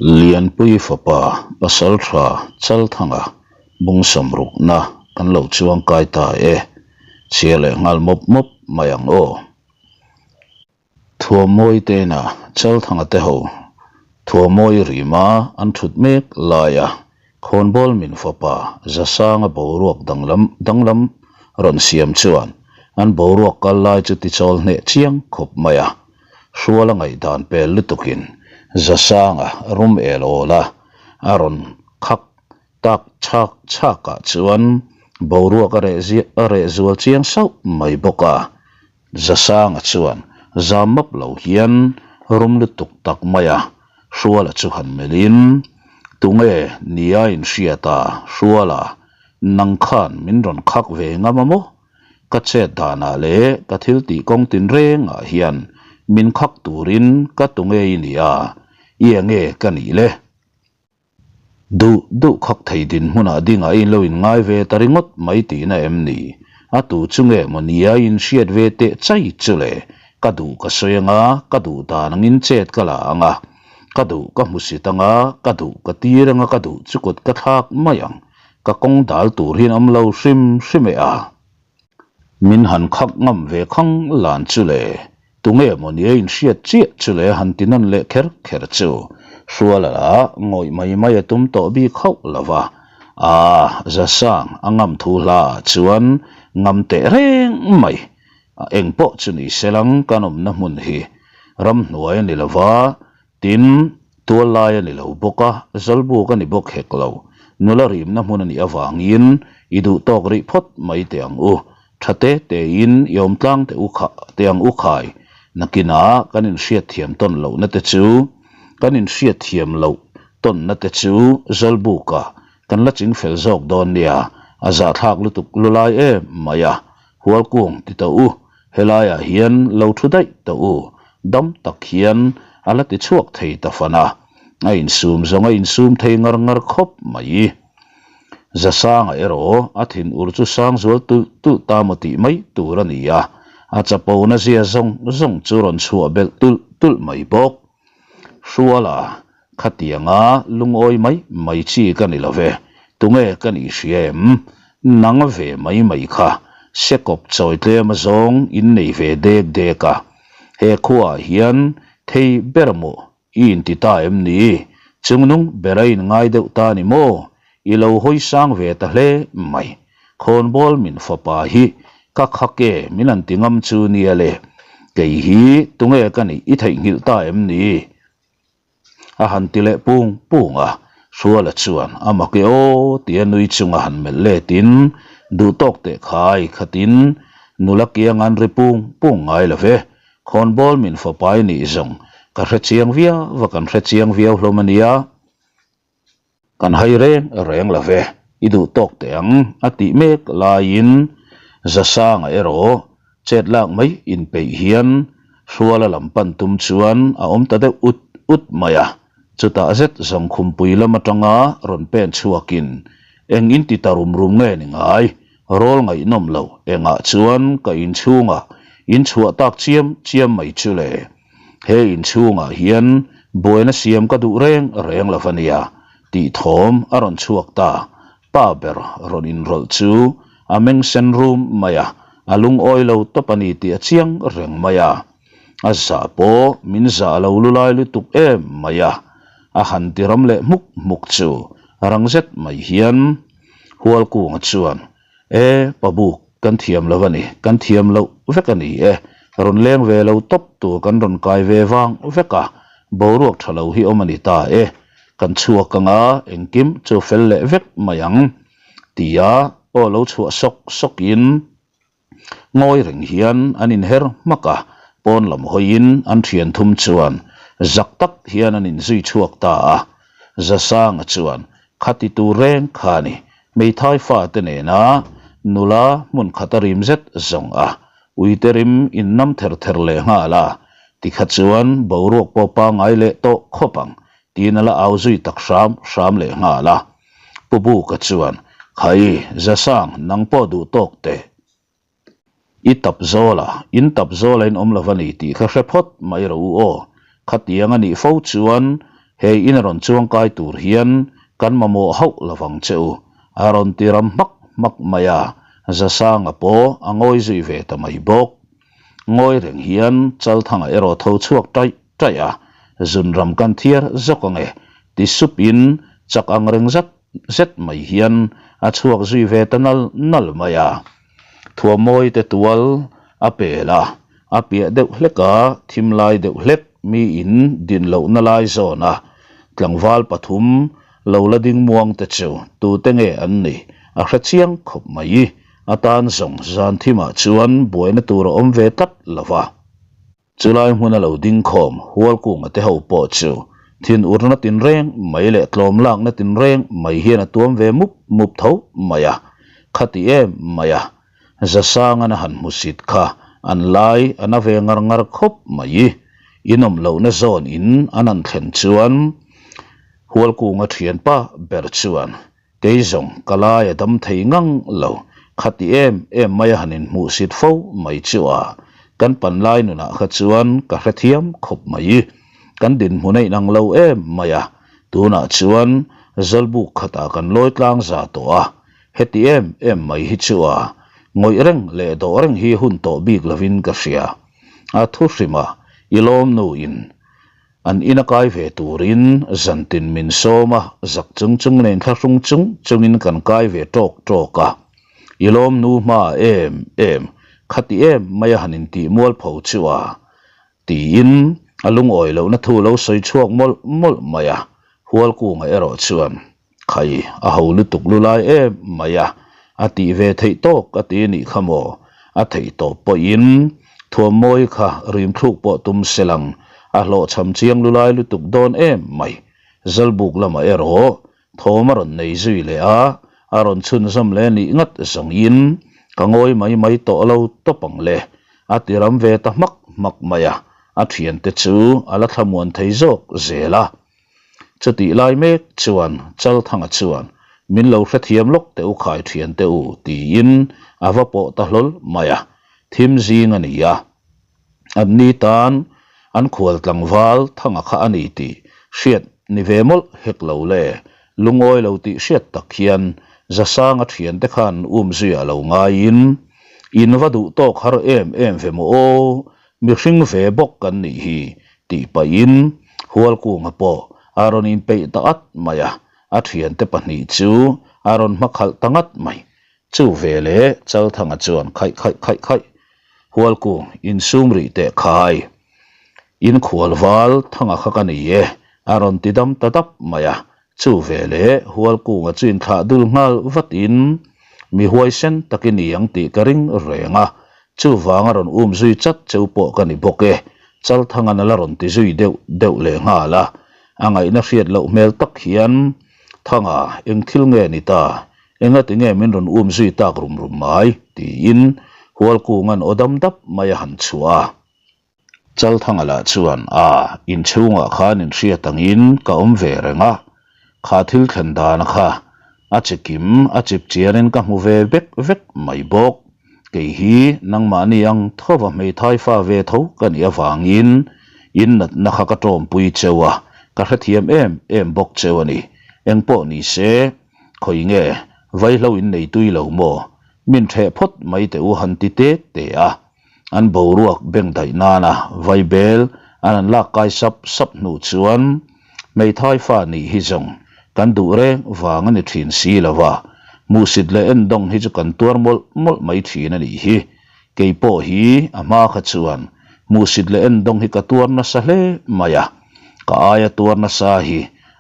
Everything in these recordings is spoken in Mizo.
Lianpui fapa Pasaltha Chalthanga bung sawmrukna kan lo chuangkai ta e, chhia leh nghal mawp mawp mai ang aw. Thuammawi tena Chalthanga te ho Thuammawi rima an thut mek laia Khawnbawl min fapa Zasanga boruak danglam danglam rawn siam chuan an boruak kal lai chu tichawl hneh chiang khawp mai a. Hruala ngaihdan pel lutukin Zasanga rum el awl a, a rawn khak tak chhak chhakah chuan boruak a reh a reh zual chiang sauh mai bawk a. Zasanga chuan zam map lo hian rum lutuk tak mai a, Hruala chu han melhin, Tunge nia inhriat a, Hruala, nang khan min rawn khak ve ngam a maw? Ka chet danah leh ka thil tih kawng tinrengah hian min khak turin ka tu ngei nia, i enge ka nih le? Duh duh khak thei dinhmunah dingah in lo inngai ve ta ringawt mai tihna em ni? A tu chu nge maw nia in hriat ve teh chai chu le? Ka duh ka sawi anga, ka duh dan angin chet ka la anga, ka duh ka hmusit anga, ka duh ka tir anga ka duh chu kut ka thlak mai ang. Ka kawng dal tur hian awm lo hrim hrim e a. Min han khak ngam ve khang lan chu le, tunge maw nia inhriat chiah chu le han ti nawn leh kher kher chu Hruala lah ngawih mai mai a tum tawh bik hauh lo va, Aa, Zasang, a ngam thu hla ah chuan ngam teh reng mai, a eng pawh chu ni se lang kan awmna hmun hi ramhnuai a ni lo va, Tin, tual lai a ni lo bawk a, zawlbuk a ni bawk hek lo. Nula rimna hmun a nih avangin i duh tawk rih phawt mai teh ang u. Tha te tein i awm tlang teh u kha teh ang u khai. Nakinah kan inhriatthiam tawn lohna te chu kan inhriatthiam loh tawnna te chu zawlbukah kan la ching fel zawk dawn nia, a zahthlak lutuk lu lai em mai a. Hualkung ti tawh u, Helaiah hian lo thu daih tawh u, dam tak hian a la ti chhuak thei ta fan a, a insum zawng a insum thei ngar ngar khawp mai. Zasanga erawh a thin ur chu sang zual tulh tulh ta maw tih mai tur a ni a, a chapona zia zawng zawng chu rawn chhuah belh tulh tulh mai bawk. Hruala, Khatianga lungawi mai mai chi ka ni lo ve, tunge ka nih hria em? Nang ve mai mai kha sekawp chawi tlem a zawng in nei ve dek dek a, he khuaah hian thei ber maw i inti ta em ni? Chungnung ber a inngai deuh ta ni maw? I lo hawi sang ve ta hle mai. Khawnbawl min fapa hi ka khak e min an ti ngam chu nia le, kei hi tunge ka nih i theihnghilh ta em ni? A han ti leh pung pung a, Hruala chuan a mak e aw tia nui chunga han melh letin duh tawk teh khai khatin nula kiang an ri pung pung ngai lo ve, khawnbawl min fapai nih zawng ka hre chiang viau va kan hre chiang viau hlawm a nia. Kan hai reng reng lo ve, i duh tawk teh ang a tih mek laiin Zasanga erawh chet lak mai inpeih hian Hruala lam pan tum chuan a awm ta deuh ut ut mai a, chutah zet zawng khumpui lam atanga rawn pen chhuakin eng in ti ta rum rum nge ni ngai, rawl ngaihnawm lo engah chuan ka inchhungah in chhuah tak chiam chiam mai chu le. He inchhungah hian buaina siam ka duh reng reng lo ania tih thawm a rawn chhuak ta. Pa ber rawn inrawlh chu a meng sen rum mai a, a lungawi lo tawp a ni tih a chiang reng mai a. A zah pawh min zah lo lulai lutuk em mai a, a han ti ram leh hmuk hmuk chu rang zet mai hian Hualkunga chuan E, Pabuk, kan thiam lo a ni, kan thiam loh vek a ni e, rawn leng ve lo tawp tur kan rawn kai ve vang vek a, boruak tha lo hi awm a ni ta e, kan chhuak anga engkim chu fel leh vek mai ang, tia aw lo chhuah sawk sawkin ngawi reng hian an inher hmak a, pawn lam hawiin an thian thum chuan zak tak hian an inzui chhuak ta a, Zasanga chuan Khati tur reng kha ni, hmeithai fate nena nula hmun khat a rim zet zawng a, uite rim in nam ther ther leh nghal a, tikha chuan boruak pawh pangngai leh tawh khawp ang tiin a la au zui tak hram hram leh nghal a. Pu Buka chuan, Khai, Zasang, nang pawh duh tawk teh. I tap zawl a, in tap zawl a in awm lo va ni tih kha hre phawt mai rawh u aw. Khatiang a nih fo chuan He in a rawn chuangkai tur hian kan mamawh hauh lovang che u, a rawn ti ram hmak hmak mai a, Zasanga pawh a ngawi zui ve ta mai bawk. Ngawi reng hian Chalthanga erawh tho chhuak taih taih a, Zunram kan thiar zawk ange, ti supin chak ang reng zat zet mai hian a chhuak zui ve ta nal nal mai a. Thuamawi te tual a pel a, a piah deuh hlek a, thim lai deuh hlek miin din lohna lai zawn a, tlangval pathum lo la ding muang te chu tute nge an nih a hre chiang khawp mai. A tan zawng zan thimah chuan buaina tur a awm ve tlat lo va. Chulai hmuna lo ding khawm Hualkunga te ho pawh chu thinurna tinreng mai leh tlawm lakna tinreng mai hian a tuam ve mup mup tho mai a, khati em mai a, Zasangan a han hmusit kha an lai a na ve ngar ngar khawp mai. Inawm lohna zawn in an han thlen chuan Hualkunga thianpa ber chuan Kei zawng ka lai a dam thei ngang lo, khati em em mai a han inhmuhsit fo mai chu a, kan panlai nunah kha chuan ka hrethiam khawp mai. Kan dinhmun a inang lo em mai a, tunah chuan Zawlbuk khatah kan lawi tlang za tawh a, heti em em mai hi chu a, ngawih reng leh dawh reng hi hun tawh bik lovin ka hria. A thu hrima i lawmnu in An ina kai ve turin zantin min sawm a, zak chung chung nen thlahrung chung chungin kan kai ve tawk tawk a. I lawm nu hma em em, khati em mai a han intih mualpho chu a, tiin a lungawi lohna thu lo sawi chhuak mawlh mawlh mai a, Hualkunga erawh chuan Khai, a ho lutuk lu lai em mai a, a tih ve theih tawk a ti nih kha maw? A theih tawp pawhin Thuammawi kha rimthluk pawh tum se lang, a hlawhchham chiang lu lai lutuk dawn em mai. Zalbuk lamah erawh thawm a rawn nei zui leh a, a rawn chhunzawm leh nih ngat zawngin ka ngawi mai mai tawh lo tawp ang le, a ti ram ve ta hmak hmak mai a, a thiante chu a la thlamuan thei zawk zel a. Chutih lai mek chuan Chalthanga chuan, Min lo hrethiam lawk teh u khai thian teh u, tiin a va pawh ta hlawl mai a, thim zing a ni a. An ni tan an khual tlangval Thanga kha a ni tih hriat ni ve mawlh hek lo le, lungawi lo tih hriat tak hian Zasanga thiante khan um zuiah lo ngaiin, In va duh tawk har em em ve maw aw, Mihring ve bawk kan nih hi tih pahin Hualkunga pawh a rawn inpeih ta at mai a, a thiante pahnih chu a rawn hmakhalh ta ngat mai. Chu veleh Chalthanga chuan khaih khaih khaih khaih, Hualkung insum rih teh khai, in khualval Thanga kha ka ni e, a rawn ti dam ta dap mai a, Chu veleh Hualkunga chu inthlah dul nghal vatin mi huaisen tak i ni ang tih ka ring reng a, chuvanga rawn um zui chat cheu pawh ka ni bawk e, Chalthangan a la rawn ti zui deuh deuh leh nghal a, a ngaihna hriat loh hmel tak hian, Thanga, eng thil nge ni ta? Engati nge min rawn um zui tak rum rum mai? tiin Hualkunga'n aw dam dap mai a han chhuah a. Chalthanga lah chuan, A, inchhungah khan inhriat angin ka awm ve reng a, kha thil thlen dana kha a chikim a chip chianin ka hmu ve vek vek mai bawk. Kei hi nangmahni ang thova hmeithai fa ve tho ka nih avangin in natna kha ka tawmpui cheu a, ka hrethiam em em bawk cheu a ni. Engpawh ni se, khawi nge vaihlo in nei tui lo maw? Min ṭheh phawt mai teh u han ti te te a. An boruak beng daih nana vaibel an an lak kai sap sap hnu chuan hmeithai fa nih hi zawng kan duh reng vang a ni thin si lo va, hmuhsit leh endawng hi chu kan tuar mawlh mawlh mai thin a nih hi. Kei pawh hi a hma kha chuan hmuhsit leh endawng hi ka tuar nasa hle mai a, ka aia tuar nasa hi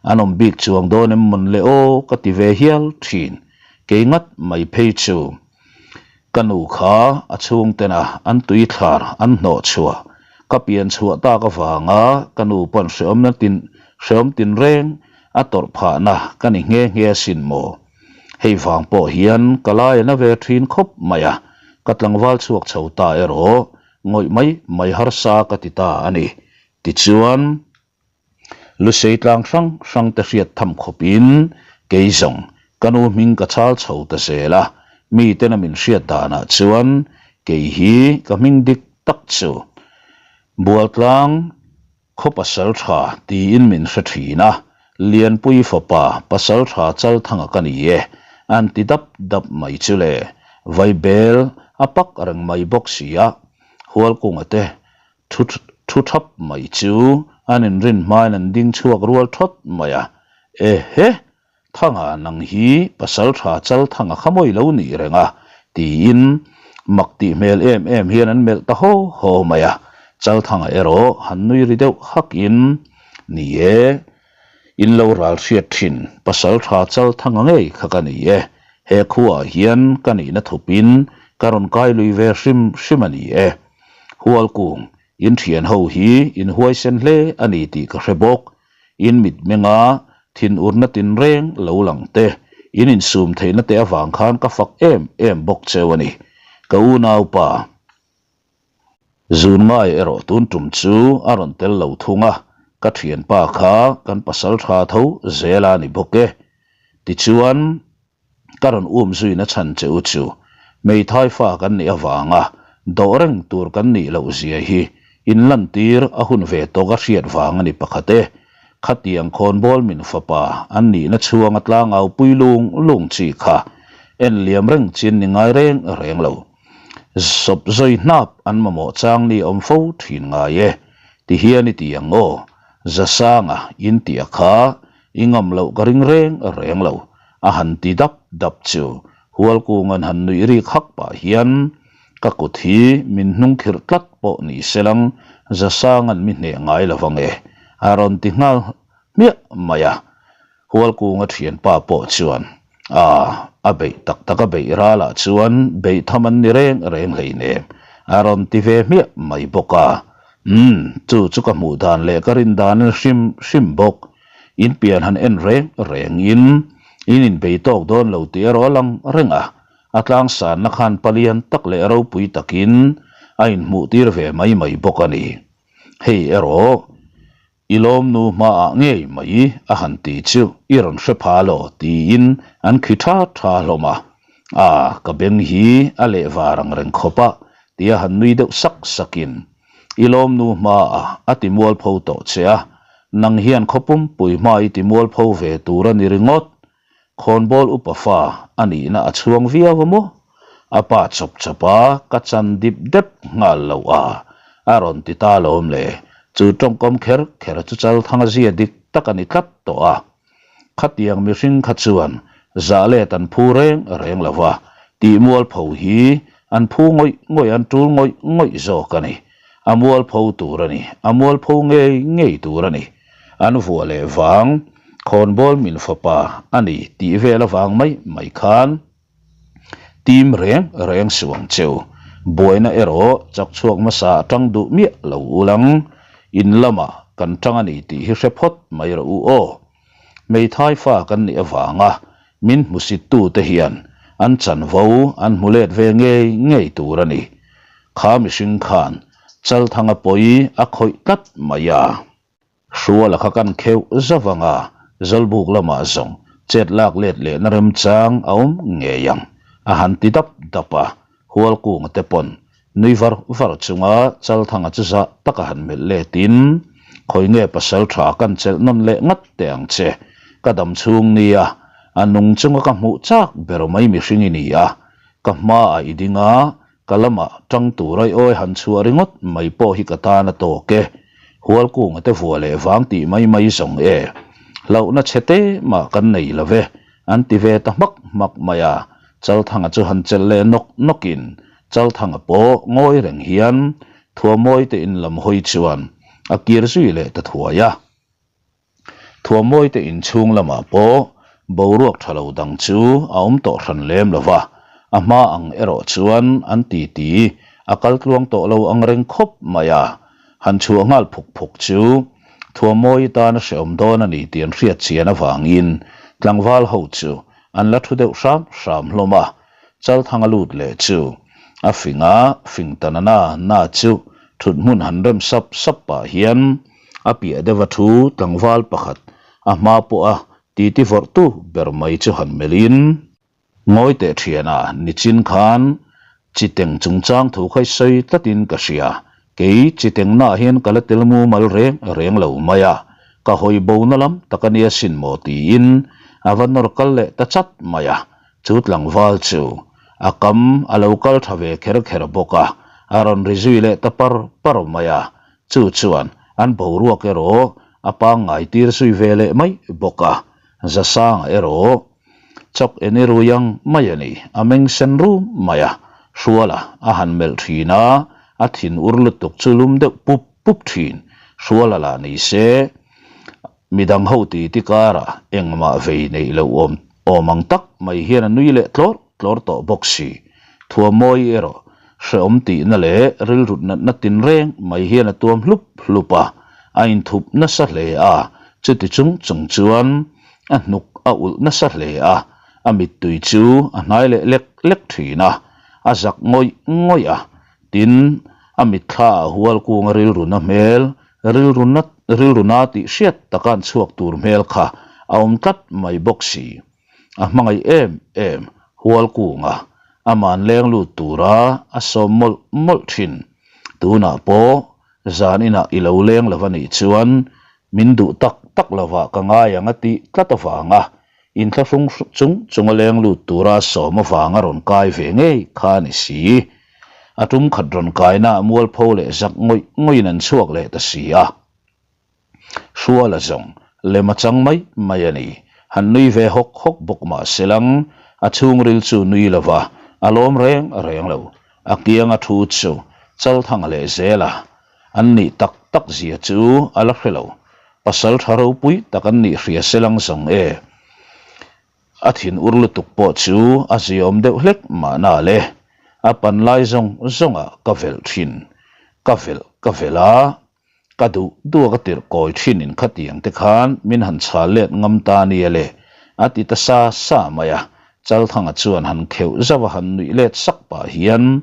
an awm bik chuang dawn em mawn le aw ka ti ve hial thin, kei ngat mai phei chu. Ka nu kha a chhungtena an tuithlar an hnawh chhuah ka pian chhuah tak avanga ka nu pawn hreawmna tin hreawm tinreng a tawrh phahna ka ni nghe nghe asin maw. Hei vang pawh hian ka lai a na ve thin khawp mai a, ka tlangval chhuak chho ta erawh ngawih mai mai harsa ka ti ta a ni. Tichuan. Lusei tlang hrang hrang te hriat tham khawpin kei zawng ka nu hming ka chal chho ta zel a, miten a min hriat danah chuan kei hi ka hming dik tak chu Bualtlang. Khaw pasal tha tiin min hre thin a, Lianpui fapa pasal tha Chalthanga ka ni e, an ti dap dap mai chu le. Vaibel a pak reng mai bawk si a, Hualkunga te thu thu thap mai chu an inrin hmain an ding chhuak rual thawt mai a, Ehe! Thanga nang hi pasal tha Chalthanga kha mawi lo nih reng a, tiin mak tih hmel em em hian an melh ta haw haw mai a. Chalthanga erawh han nui ri deuh hakin, Ni e, in lo ral hriat thin pasal tha Chalthanga ngei kha ka ni e, he khuaah hian ka nihna thupin ka rawn kai lui ve hrim hrim a ni e. Hualkung, in thian ho hi in huaisen hle a ni tih ka hre bawk, In mitmenga thinurna tinreng lo lang te, in insum theihna te avang khan ka fak em em bawk cheu a ni. Ka unaupa zun ngai erawh tun tum chu a rawn tel lo thung a, ka thianpa kha kan pasal tha tho zel a ni bawk e. Tichuan. Ka rawn um zuina chhan che u chu hmeithai fa kan nih avanga dawh reng tur kan nih loh zia hi in lantir a hun ve tawk a hriat vang a ni pakhat e. Khatiang khawnbawl min fapa an nihna chhuanga tlangau pui lung lung chi kha en liam reng chin ni ngai reng reng lo. Sawp zawi hnap an mamawh chang ni awm fo thin ngai e. Tihian i ti ang aw, Zasanga in tih a kha i ngam loh ka ring reng reng lo. A han ti dap dap chu Hualkunga'n han nuih rik hak pah hian, Ka kut hi min hnung khirh tlat pawh ni selang Zasanga'n mi hneh ngai lo vang e, a rawn ti nghal hmiah mai a. Hualkunga thianpa pawh chuan, A, a beih tak tak a beih ralah chuan beih tham an ni reng reng hleinem, a rawn ti ve hmiah mai bawk a. Umm, chu chu ka hmuh dan leh ka rin dan a ni hrim hrim bawk. In pian han en reng reng in, in inbei tawk dawn lo tih erawh a lang reng a, a tlangsanna khan palian tak leh ropui takin a inhmuh tir ve mai mai bawk a ni. Hei erawh i lawmnu hmaah ngei mai a han ti chu i rawn hre pha lo tiin an khi tha tha hlawm a, a ka beng hi a leh var ang reng khawp a tia han nui deuh sak sakin I lawmnu hmaah a ti mualpho tawh che a, nang hian khaw pumpui hma i ti mualpho ve tur a ni ringawt. Khawnbawl upa fa a nihna a chhuang viau a maw? A pa chawp chawp a, ka chan dip dep nghal lo a, a rawn ti ta lawm le. Chu tawngkawm kher kher chu Chalthanga zia dik tak a ni tlat tawh a. Khatiang mihring kha chuan zah let an phu reng reng lo va, tih mualpho hi an phu ngawih ngawih an tul ngawih ngawih zawk a ni. A mualpho tur a ni, a mualpho ngei ngei tur a ni. An vuah leh vang, khawnbawl min fapa a ni tih vel avang mai mai khan Tim reng reng suh ang cheu. Buaina erawh chak chhuak hmasa a tang duh miah lo ulang. In lamah kan tang a ni tih hi hre phawt mai rawh u aw. Hmeithai fa kan nih avanga min hmusittute hian an chanvo an hmu let ve ngei ngei tur a ni. Kha mihring khan Chalthanga pawi a khawih tlat mai a. Hruala kha kan kheuh zauh ang a, Zawlbuk lamah zawng chet lak let lehna remchang a awm ngei ang, a han ti dap dap a. Hualkunga te pawn nui var var chunga Chalthanga chu zah taka han melh letin, Khawi nge pasal tha kan chelh nawn leh ngat teh ang che, ka dam chhung nia, a nung chunga ka hmuh chak ber mai mihring i ni a, ka hmaah i ding a, Ka lamah tang tur ai awi han chhuah ringawt mai pawh hi ka tan a tawk e. Hualkunga te vua leh vang tih mai mai zawng e. Hlauhna chhe te mah kan nei lo ve, an ti ve ta hmak hmak mai a. Chalthanga chu han chelh leh nawk nawkin Chalthanga pawh ngawi reng hian Thuamawi te in lam hawi chuan a kir zui leh ta thuai a. Thuamawi te inchhung lamah pawh boruak tha lo dang chu a awm tawh hran lem lo va, a hma ang erawh chuan an titi a kal tluang tawh lo ang reng khawp mai a. Han chhuah nghal phuk phuk chu Thuamawi tan a hrehawm dawn a ni tih an hriat chian avangin tlangval ho chu an la thu deuh hram hram hlawm a. Chalthanga lut leh chu a fing a, fing ta na na na chu thut hmun han rem sap sap pah hian A piah deuh a thu tlangval pakhat a hma pawha titi vawrhtu ber mai chu han melhin, Ngawi teh thiana nichin khan chiteng chungchang thu kha i sawi tlatin ka hria. Kei chitengnaah hian ka la tel mumal reng reng lo mai a, ka hawi bona lam tak a nia sin maw tiin a va nawr kal leh ta chat mai a, chu tlangval chu a kam a lo kal tha ve kher kher bawk a, a rawn ri zui leh ta par par mai a, chu chuan an boruak erawh a pangngai tir zui ve leh mai bawk a, Zasanga erawh chawk en i rui ang mai a ni, a meng sen rum mai a, Hruala a han melh thin a, a thin ur lutuk chu lum deuh pup pup thin, Hruala lah ni se, midang ho ti ti karah engmah vei neih loh awm awm ang tak mai hian a nui leh tlawr tlawr tawh bawk si. Thuamawi erawh hrehawm tihna leh rilrut natna tinreng mai hian a tuam hlup hlup a, a inthup nasa hle a, chuti chung chung chuan a hnuk a ulh nasa hle a, a mittui chu a hnai leh lek lek thin a, a zak ngawih ngawih a, tin, a mitthla ah hual kunga rilruna hmel, rilruna rilruna tih hriat taka an chhuak tur hmel kha a awm tlat mai bawk si. A hmangaih em em Hualkunga aman leng lut tura a sawm mawlh mawlh thin. Tunah pawh zan inah i lo leng lo a nih chuan min duh tak tak lovah ka ngai ang a tih tlat avanga inthlahrung chung chunga leng lut tura sawm avanga rawn kai ve ngei kha a ni si. A tum khat rawn kaina mualpho leh zak ngawih ngawihin an chhuak leh ta si a. Hruala zawng lem a chang mai mai a ni. Han nui ve hawk hawk bawk mah se lang, a chhungril chu nui lo va, a lawm reng reng lo. A kianga thu chu Chalthanga leh zela an nih tak tak zia chu a la hre lo. Pasal tha ropui tak an nih hria se lang zawng e. A thin ur lutuk pawh chu a ziaawm deuh hlek mahna le. A pan lai zawng zawngah ka velh thin. Ka velh ka velh a. Ka duh duh a ka tirh kawi thin in khatiang te khan min han chhal let ngam ta nia le, a ti ta sa sa mai a. Chalthanga chuan han kheuh zauh a han nuih let sak pah hian,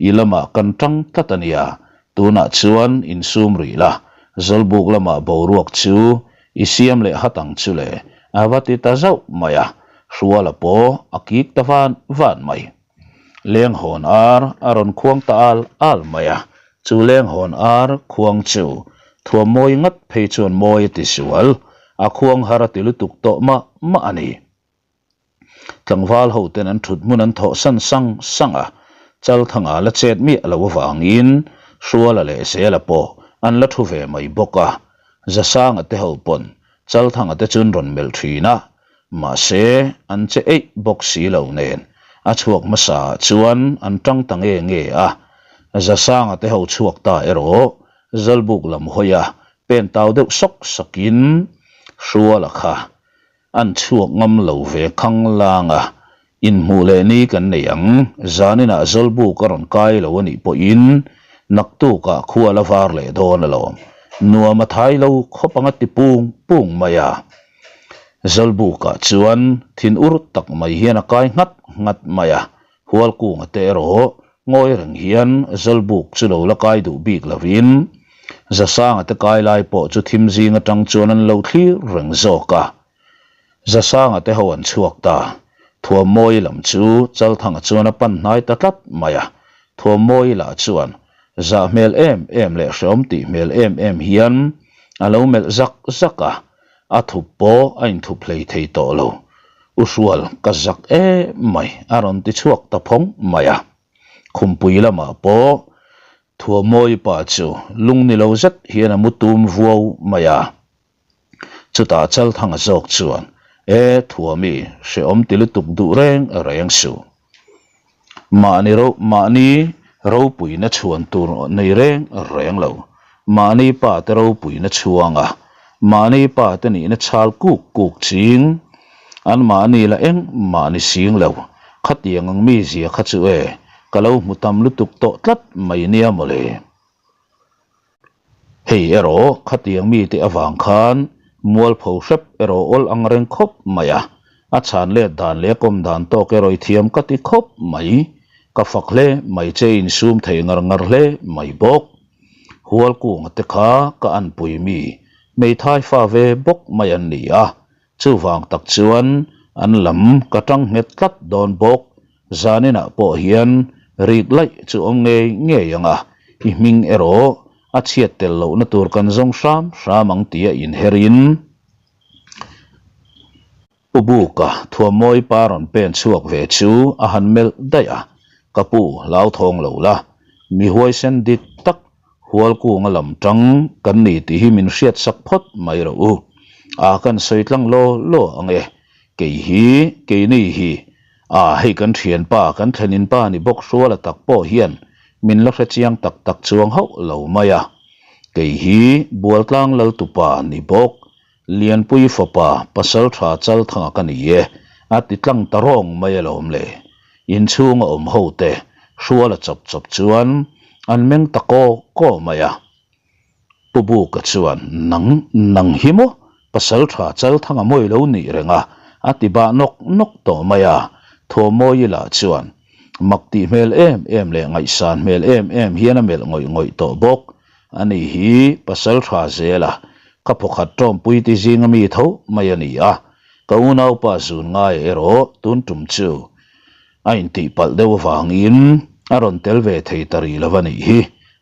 I lamah kan tang tlat a nia, tunah chuan insum rih la, Zawlbuk lamah boruak chu i siam leh hat ang chu le, a va ti ta zauh mai a. Hruala pawh a kik ta van van mai. Lenghawn ar a rawn khuang ta al al mai a, chu lenghawn ar khuang chu thuam mawi ngat phei chuan mawi a ti sual, a khuang har a ti lutuk tawh mah mah a ni. Tlangval ho ten an thut hmun an thawh san sang sang a, Chalthanga la chet miah lo avangin Hruala leh Zela pawh an la thu ve mai bawk a, Zasanga te ho pawn Chalthanga te chu an rawn melh thin a, Mahse, an che eih bawk si lo nen, a chhuak hmasa ah chuan an tang ta nge nge a. Zasanga te ho chhuak ta erawh Zalbuk lam hawi a pen tau deuh sawk sawkin Hruala kha an chhuak ngam lo ve khang lang a, inhmuh leh ni kan nei ang, zaninah Zawlbuk a rawn kai lo a nih pawhin naktukah khua la var leh dawn alawm, nuam a thai lo khawp anga ti pung pung mai a. Zawlbukah chuan thin ur tak mai hian a kai nghat nghat mai a, Hualkunga te erawh ngawi reng hian Zawlbuk chu lo la kai duh bik lovin Zasanga te kai lai pawh chu thim zing atang chuan an lo thlir reng zawk a. Zasanga te ho an chhuak ta. Thuammawi lam chu Chalthanga chuan a pan hnai ta tlat mai a, Thuammawi lah chuan zah hmel em em leh hreawm tih hmel em em hian a lo melh zak zak a, A thup pawh a inthup hlei thei tawh lo. U Hrual, ka zak em mai, a rawn ti chhuak ta phawng mai a. Khumpui lamah pawh Thuamawi pa chu lung ni lo zet hian a mu tum vuau mai a. Chutah Chalthanga zawk chuan, E, Thuami, hrehawm ti lutuk duh reng reng suh. Mahni ro mahni ropuina chhuan tur nei reng reng lo. Mahni pa te ropuina chhuang a, mahni pa te nihna chhal kuk kuk ching. An mahni la eng mahni sing lo. Khatiang ang mizia kha chu e, ka lo hmu tam lutuk tawh tlat mai nia mawle. Hei erawh khatiang mite avang khan mualpho hrep erawh awl ang reng khawp mai a, a chhan let dan leh a kawm dan tawk erawh i thiam ka ti khawp mai. Ka fak hle mai che insum thei ngar ngar hle mai bawk. Hualkunga te kha ka anpui mi hmeithai fa ve bawk mai an ni a, Chuvang tak chuan an lam ka tang nghet tlat dawn bawk. Zaninah pawh hian rik laih chu awm ngei ngei ang a. I hming erawh a chhiat tel lohna tur kan zawng hram hram ang tia inherin Pu Buka Thuammawi pa rawn pen chhuak ve chu a han melh daih a, Ka pu hlauthawng lo la, mi huaisen dik tak Hualkunga lam tang kan ni tih hi min hriat sak phawt mai rawh u. A kan sawi tlang law law ang e, kei hi, keini hi, a hei kan thianpa, kan thlenin pa ni bawk hruala tak pawh hian min la hre chiang tak tak chuang hauh lo mai a. Kei hi Bualtlang Laltupa ni bawk, Lianpui fapa Pasaltha Chalthanga ka ni e, a ti tlang ta rawng mai alawm le. Inchhunga awm ho te hruala chawp chawp chuan an meng ta kaw kaw mai a. Pu Buka chuan, Nang, nang hi maw? Pasaltha Chalthanga mawi lo nih reng a, a ti bah nawk nawk tawh mai a. Thuamawii lah chuan mak tih hmel em em leh ngaihsan hmel em em hian a melh ngawih ngawih tawh bawk. Ani hi Pasaltha Zela ka phawkhat tawmpui ti zinga mi tho mai a ni a, ka unaupa zun ngai erawh tun tum chu a intihpalh deuh avangin a rawn tel ve thei ta rih lo a nih hi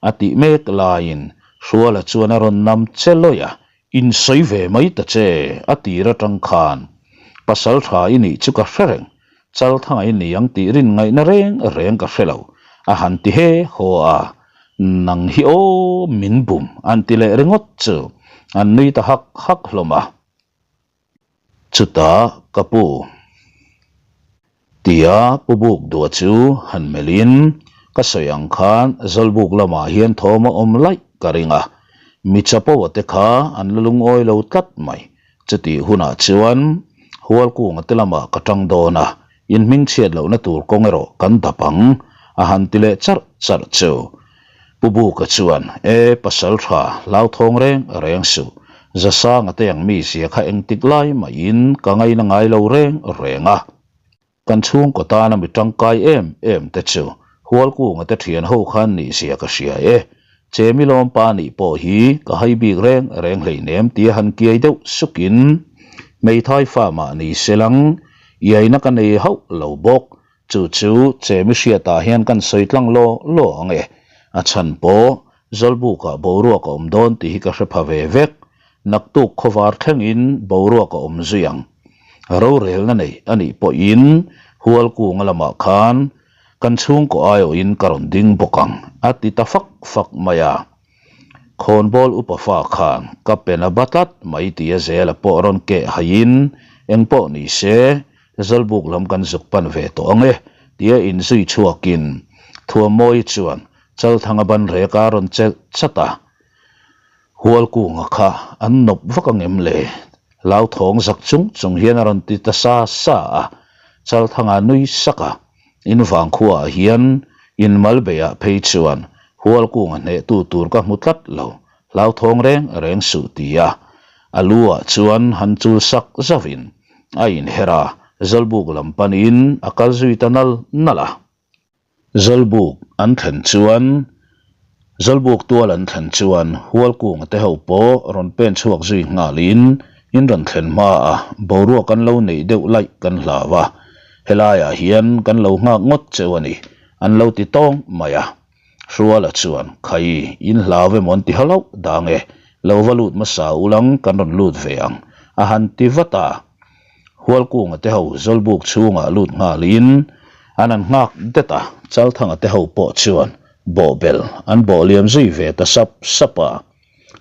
a tih mek laiin Hruala chuan a rawn nam che lawih a, Insawi ve mai ta che a tir atang khan pasal tha i nih chu ka hre reng, Chalthanga i ni ang tih rin ngaihna reng reng ka hre lo a han ti he haw a, nang hi aw min bum an ti leh ringawt chu an nui ta hak hak hlawm a. Chutah ka pu tia Pu Buk dua chu han melhin ka sawi ang khan Zawlbuk lamah hian thawm a awm laih ka ring a, mi chapo a te kha an la lungawi lo tlat mai. Chutih hunah chuan Hualkunga te lamah ka tang dawn a, in hmingchhiat lohna tur kawng erawh kan dap ang a han ti leh charh charh chu. Pu Buka chuan, E, pasal tha, hlauthawng reng reng suh. Zasanga te ang mi zia kha engtik lai mahin ka ngaina ngai lo reng reng a. Kan chhungkaw tana mi tangkai em em te chu Hualkunga te thian ho khan nih zia ka hria e. Chemi lawmpa nih pawh hi ka hai bik reng reng hleinem tia han kiai deuh sukin hmeithai fa mah ni selang iaina ka nei hauh lo bawk. Chu chu Chemi hriatah hian kan sawi tlang law law ang e. A chhan pawh Zawlbukah boruak a awm dawn tih hi ka hre pha ve vek. Naktuk khawvar thlengin boruak a awm zui ang. Rorelna nei a nih pawhin Hualkunga lamah khan kan chhungkaw aiawhin ka rawn ding bawk ang, a ti ta fak fak mai a. Khawnbawl upa fa khan ka pen a ba tlat mai tia Zela pawh rawn keh haiin engpawh ni se Zawlbuk lam kan zuk pan ve tawh ang e tia inzui chhuakin Thuammawi chuan Chalthanga ban rek a rawn chelh chat a. Hualkunga kha an nawp vak ang em le? Hlauthawng zak chung chung hian a rawn ti ta sa sa a, Chalthanga nui sak a, in vangkhuaah hian in mal beiah phei chuan Hualkunga hnehtu tur ka hmu tlat lo, hlauthawng reng reng suh ti a, a lu ah chuan han chul sak zauhin a inher a, Zawlbuk lam panin a kal zui ta nal nal a. Zawlbuk an thlen chuan Zawlbuk tual an thlen chuan Hualkunga te ho pawh rawn pen chhuak zui nghalin in rawn thlen hma a, boruak an lo neih deuh laih kan hlau a, helaiah hian kan lo nghak ngawt cheu a ni, an lo ti tawng mai a. Hruala chuan, Khai, in hlau emaw an ti hauh dang e, lo va lut hmasa ulang kan rawn lut ve ang, a han ti vat a. Hualkunga te ho Zawlbuk chhungah lut nghalin an han nghak det a, Chalthanga te ho pawh chuan bawhbel an bawh liam zui ve ta sap sap a.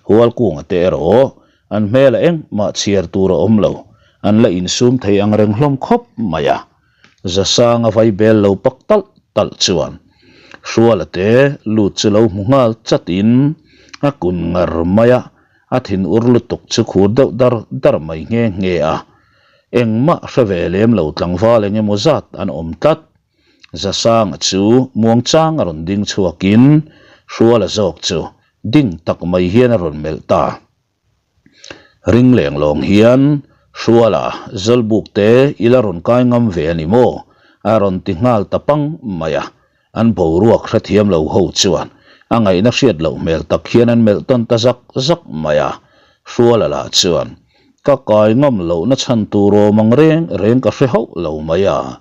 Hualkunga te erawh an hmelah engmah chhiar tur a awm lo, an la insum thei ang reng hlawm khawp mai a. Zasanga vaibel lo pak talh talh chuan Hruala te lut chu lo hmu nghal chatin a kun ngar mai a, A thin ur lutuk chu khur deuh dar dar mai nghe nghe a, engmah hre ve lem lo tlangval eng emaw zat an awm tlat. Zasanga chu muangchang a rawn ding chhuakin Hruala zawk chu ding tak mai hian a rawn melh ta. Ring leng lawng hian Hruala Zawlbuk te i la rawn kai ngam ve a ni maw? a rawn ti nghal ta pang mai a. An boruak hrethiam lo ho chuan a ngaihna hriat loh hmel tak hian an melh tawn ta zak zak mai a. Hruala lah chuan, Ka kai ngam lohna chhan tur awm ang reng reng ka hre hauh lo mai a.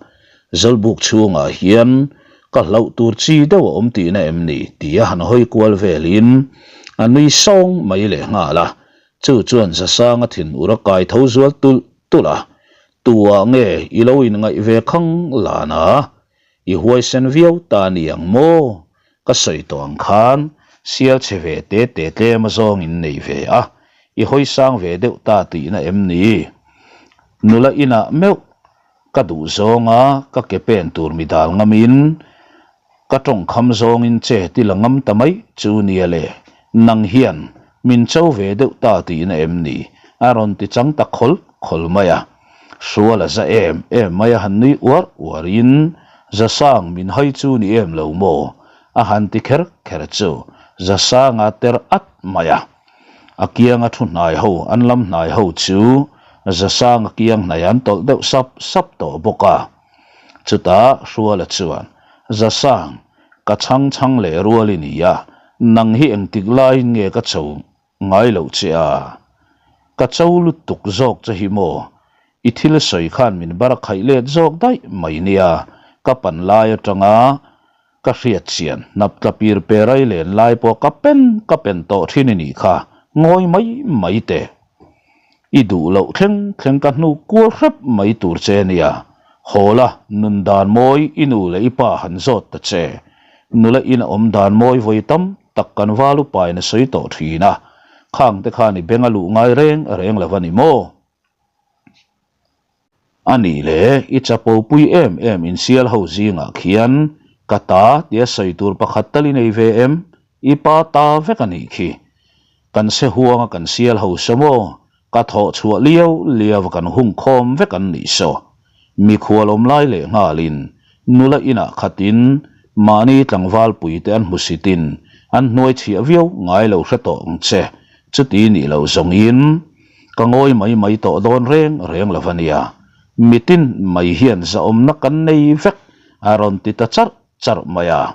Zawlbuk chhungah hian Ka hlauh tur chi deuh a awm tihna em ni? tia han hawi kual velin a nui sawng mai leh nghal a. Chu chuan Zasanga thin ur a kai tho zual tulh tulh a, Tuah nge i lo inngaih ve khang lan a? I huaisen viau ta ni ang maw? Ka sawi tawh ang khan sial chhe ve te te tlem a zawng in nei ve a, i hawi sang ve deuh ta tihna em ni? Nula inah meuh ka duh zawnga ka ke pen tur mi dal ngamin ka tawngkham zawngin che ti la ngam ta mai chu nia le, nang hian min cho ve deuh ta tihna em ni? A rawn ti chang ta khawl khawl mai a. Hrual a za em em mai a han nui uar uar in, Zasang min hai chu ni em lo maw? A han ti kher kher chu Zasanga ter at mai a. A kianga thu hnai ho an lam hnai ho chu Zasanga kiang hnai an tawlh deuh sap sap tawh bawk a. Chutah Hruala chuan, Zasang, ka chhang chhang leh rual i ni a, nang hi engtik laiin nge ka cho Ngai loh che a, ka cho lutuk zawk che hi maw? I thil sawi khan min bar khaih let zawk daih mai nia, ka pan lai atanga ka hriat chian hnap tla pir pe rai len lai pawh ka pen ka pen tawh thin i nih kha, ngawi mai mai teh. I duh loh thleng thleng ka hnuk kual hrep mai tur che nia, haw la, nun dan mawi i nu leh i pa han zawt ta che. Nula in a awm dan mawi vawi tam tak kan val upain a sawi tawh thin a, khang te khan i beng a luh ngai reng reng lo a ni maw? A nih le, i chapo pui em em insial ho zingah khian ka ta tia sawi tur pakhat tal i nei ve em? I pa ta vek a nih khi. Kan se huanga kan sial ho saw maw? Ka thawh chhuah liau liau a kan hung khawm vek an nih saw. Mikhual awm lai leh nghalin nula inah khatin mahni tlangval puite an hmusitin an hnuai chhiah viau ngai lo hre tawh ang che. Chuti nih loh zawngin ka ngawi mai mai tawh dawn reng reng lo a nia. Mitin mai hian zahawmna kan nei vek a rawn ti ta charh charh mai a.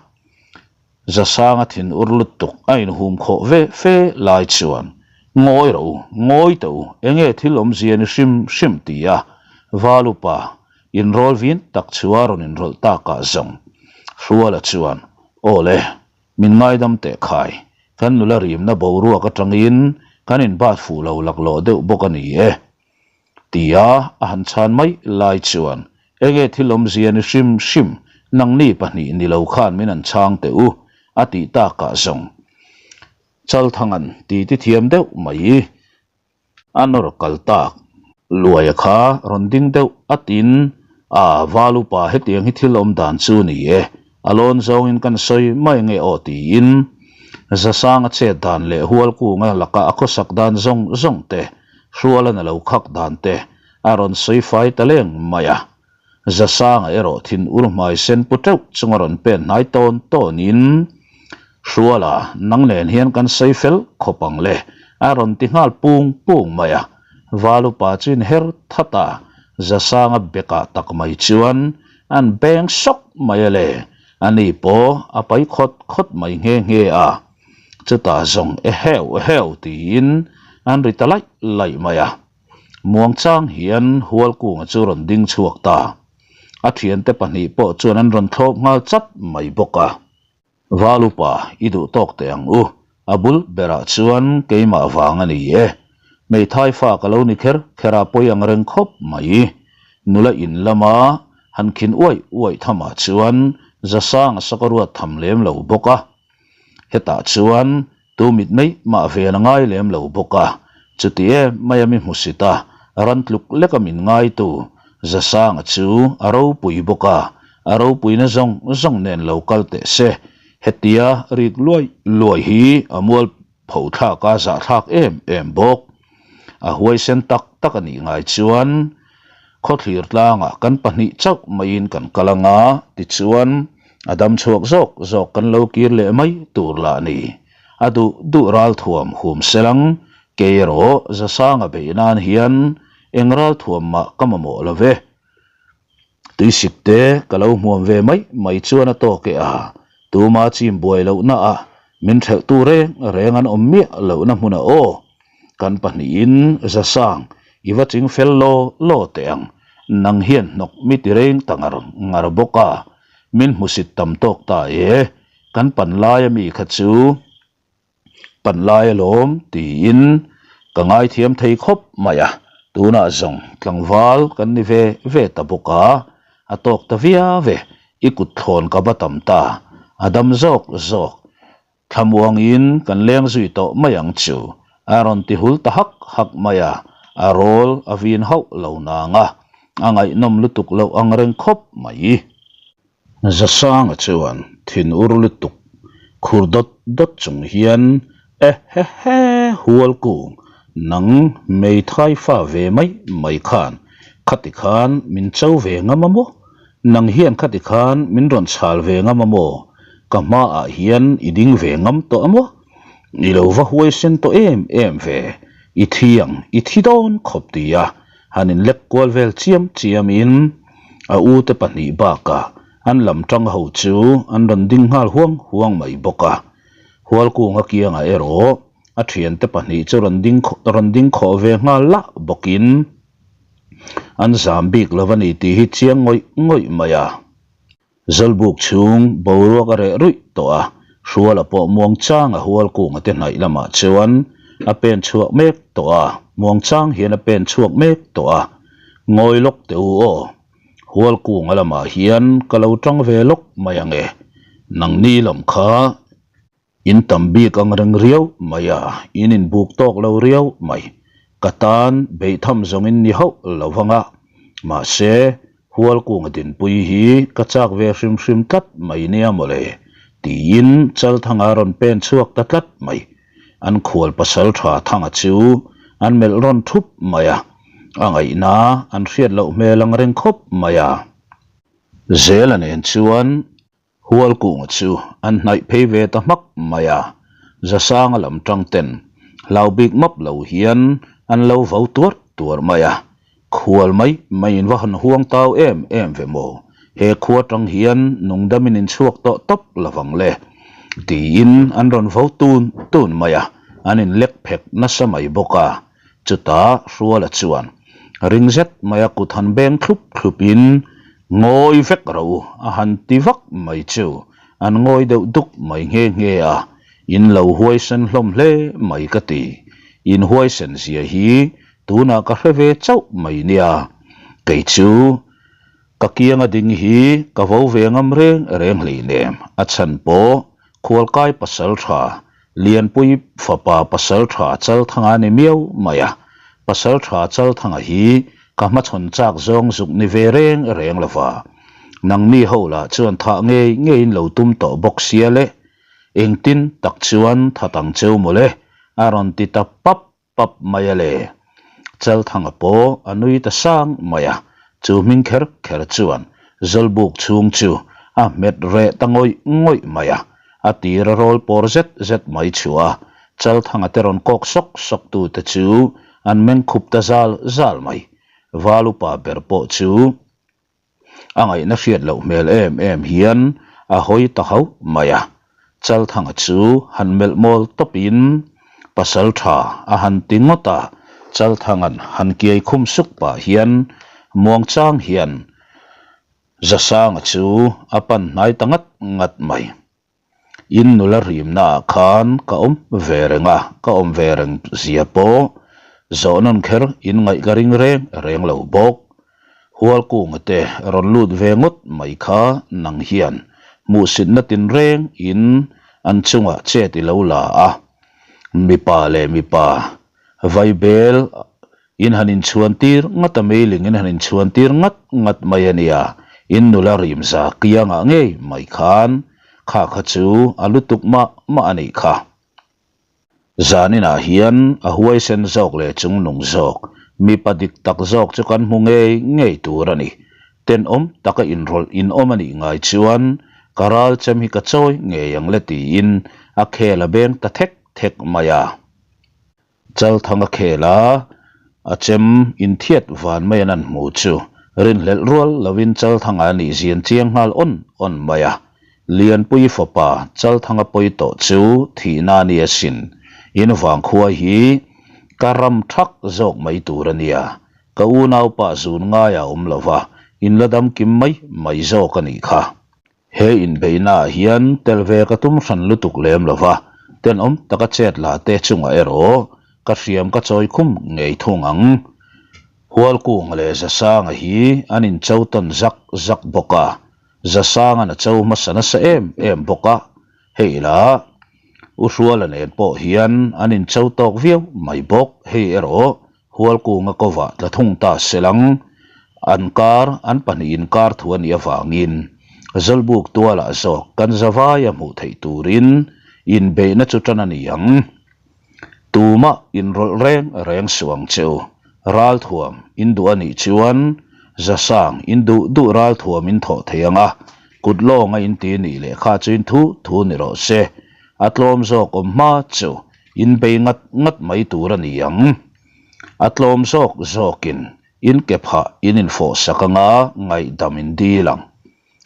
Zasanga thin ur lutuk a inhum khawh ve fe lai chuan, Ngawi rawh u, ngawi teh u, enge thil awmzia ni hrim hrim ti a, Valupa inrawl vin tak chu a rawn inrawlh takah zawng. Hruala chuan, Aw le, min ngaidam teh khai, kan nula rimna boruak atangin kan inbat fuh lo laklawh deuh bawk a ni e. Tia a han chhan mai lai chuan, Enge thil awmzia ni hrim hrim, nangni pahnih ni lo khan min han chhang teh u, a tih takah zawng. Chalthanga'n titi thiam deuh mai. A nawr kal tak. Luaia kha rawn ding deuh a tin, A, val upa hetiang hi thil awm dan chu ni e, a lawn zawngin kan sawi mai nge aw tiin Zasanga chet dan leh Hualkunga laka a khawsak dan zawng zawng te, Hrualan a lo khak dan te a rawn sawi fai ta leng mai a. Zasanga erawh thin ur hmai sen pu teuh chunga rawn pen hnai tawn tawnin, Hruala, nang nen hian kan sawi fel khawp ang le, a rawn ti nghal pung pung mai a. Valupa chu inher that a, Zasanga bekah tak mai chuan an beng sawk mai a le, ani pawh a pai khawt khawt mai nghe nghe a. Chutah zawng eheu eheu tiin an ri ta laih laih mai a. Muangchang hian Hualkunga chu rawn ding chhuak ta. A thiante pahnih pawh chuan an rawn thlawp nghal chat mai bawk a. Valupa, i duh tawk teh ang u. A bul berah chuan keimah vang a ni e. Hmeithai fa ka lo ni kher kher a pawi ang reng khawp mai. Nula in lama han khin uaih uaih thamah chuan Zasanga sak a ruat tham lem lo bawk a. Hetah chuan tu mit mai mah ven a ngai lem lo bawk a, chuti em mai a mi hmusit a, ran tluk lek a min ngaitu Zasanga chu a ropui bawk a, a ropuina zawng zawng nen lo kal teh se, hetia rik luai luai hi a mual pho thlak a zahthlak em em bawk. A huaisen tak tak a nih ngai chuan khawthlir tlangah kan pahnih chauh maiin kan kal anga tichuan a dam chhuak zawk zawk kan lo kir leh mai tur lah ni. A duh duh ralthuam hum selang kei erawh Zasanga beih nan hian eng ralthuam mah ka mamawh lo ve. Tuisik te ka lo hmuam ve mai mai chuan a tawk e a, tuma chim buai lohna ah min thelh tu reng reng an awm miah lohna hmun ah aw. Kan pahnihin Zasang i va ching fel law law teh ang, nang hian hnawk mi ti reng ta ngar ngar bawk a. Min hmusit tam tawk ta e, kan pan lai ami kha chu pan lai alawm tiin ka ngaithiam thei khawp mai a, tunah zawng tlangval kan ni ve ve ta bawk a, a tawk ta viau e, i kut thlawn ka va tam ta, a dam zawk zawk Thlamuangin kan leng zui tawh mai ang chu, a rawn ti hul ta hak hak mai a, a rawl a vin hauh lo nang a, a ngaihnawm lutuk loh ang reng khawp mai. Zasanga chuan thin ur lutuk khur dawt dawt chung hian, E he he, Hualkung, nang hmeithai fa ve mai mai khan khati khan min cho ve ngam a maw? Nang hian khati khan min rawn chhal ve ngam a maw? Ka hmaah hian i ding ve ngam tawh a maw? I lo va huaisen tawh em em ve, i thi ang, i thi dawn khawp ti a, han in lek kual vel chiam chiam in a u te pahnih bakah an lam tang ho chu an rawn ding nghal huang huang mai bawk a. Hualkunga kiangah erawh a thiante pahnih chu rawn ding rawn ding khawh ve nghal lah bawkin, An zam bik lo a ni tih hi chiang ngawih ngawih mai a. Zawlbuk chhung boruak a reh ruih tawh a, Hruala pawh muangchang a hual kunga te hnaih lamah chuan a pen chhuak mek tawh a, muangchang hian a pen chhuak mek tawh a. Ngawi lawk teh u aw, hual kunga lamah hian ka lo tang ve lawk mai ang e, nangni lam kha In tam bik ang reng riau mai a, in inbuk tawk lo riau mai. Ka tan beihtham zawng in ni hauh lo vang a, mahse, Hualkunga dinpui hi ka chak ve hrim hrim tlat mai nia mawle, tiin Chalthanga rawn pen chhuak ta tlat mai. An khual pasal tha Thanga chu an melh rawn thup mai a, a ngaihna an hriat loh hmel ang reng khawp mai a. Zela nen chuan Hualkunga chu an hnaih phei ve ta hmak mai a, Zasanga lam tang ten hlau bik map lo hian an lo vo tuar tuar mai a, khual mai mai in va han huang tau em em ve maw, he khua tang hian nungdamin in chhuak tawh tawp lovang le tiin an rawn vo tun tun mai a, an in lek phek nasa mai bawk a. Chutah Hruala chuan ring zet maia kut han beng thlup thlupin ngawi vek ro a han ti vak mai chu an ngawi deuh duk mai nghe nghe a, in lo huaisen hlawm hle mai ka ti. In huaisen zia hi tunah ka hre ve chauh mai nia. Kei chu ka kianga ding hi ka vo ve ngam reng reng hleinem, a chhan pawh Khualkai pasal tha Lianpui fapa Pasaltha Chalthanga ni miau mai a, Pasaltha Chalthanga hi ka hmachhawn chak zawng zuk ni ve reng reng lo va, nangni ho lah chuan thah ngei ngeiin lo tum tawh bawk sia le, engtin tak chuan that ang cheu mawle, a rawn ti ta pap pap mai a le. Chalthanga pawh a nui ta sang mai a, chu hming kher kher chuan Zawlbuk chhung chu a hmet reh ta ngawih ngawih mai a, a tir a rawl pawr zet zet mai chhuah a, Chalthanga te rawn kawk sawk sawk tu te chu an meng khup ta zal zal mai. Val upa ber pawh chu A ngaihna hriat loh hmel em em hian a hawi ta hauh mai a, Chalthanga chu han melh mawl tawpin pasal tha a han ti ngawt a, Chalthanga'n han kiai khum suk pah hian muangchang hian Zasanga chu a pan hnai ta ngat ngat mai. In nula rimna ah khan ka awm ve reng a, ka awm ve reng zia pawh zawhnawn kher in ngaih ka ring reng reng lo bawk. Hualkunga te rawn lut ve ngawt mai kha nang hian hmuhsitna tinreng in an chungah chet i lo la a, mipa leh mipa vaibel In han inchhuan tir ngat a meiling in han inchhuan tir ngat ngat mai a nia, in nula rim za kiangah ngei mai khan kha kha chu a lutuk mah mah a nih kha. Zaninah hian a huaisen zawk leh chungnung zawk, mipa dik tak zawk chu kan hmu ngei ngei tur a ni. Tenawm taka inrawlh in awm a nih ngai chuan ka ral chem hi ka chawi ngei ang le tiin a khel a beng ta thek thek mai a. Chalthanga khel a, a chem inthiat van mai an an hmu chu rinhlelh rual lovin Chalthanga a nih zian chiang nghal awn awn mai a. Lianpui fapa Chalthanga pawi tawh chu thihna a ni asin, in vangkhua hi ka ram thak zawk mai tur a nia, ka unaupa zun ngaiah awm lova in la dam kim mai mai zawk a nih kha. He inbeihnaah hian tel ve ka tum hran lutuk lem lo va, tenawm taka chet la te chungah erawh ka hriam ka chawi khum ngei thung ang. Hualkunga leh Zasanga hi an incho tawn zak zak bawk a, Zasanga'n a cho hmasa nasa em em bawk a, hei lah U Hruala nen pawh hian an incho tawk viau mai bawk, hei erawh Hualkunga kovah tla thung ta selang an kar an pahnihin inkar thu a nih avangin Zawlbuk tualah zawk kan zavaia hmuh theih turin inbeihna chu tan a ni ang. Tumah inrawlh reng reng suh ang che u. Ralthuam in duh a nih chuan Zasang in duh duh ralthuam in thawh thei ang a, kut lawnga in ti nih leh kha chu in thu thu ni rawh se. A tlawm zawk awm hma chu Inbei ngat ngat mai tur a ni ang. A tlawm zawk zawkin in ke phah in infawh sak anga ngaihdam in dil ang.